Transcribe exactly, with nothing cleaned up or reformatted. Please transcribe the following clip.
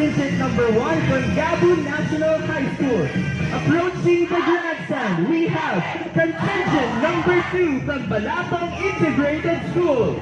Contingent number one from Gabon National High School. Approaching the grandstand, we have contingent number two from Balatong Integrated School.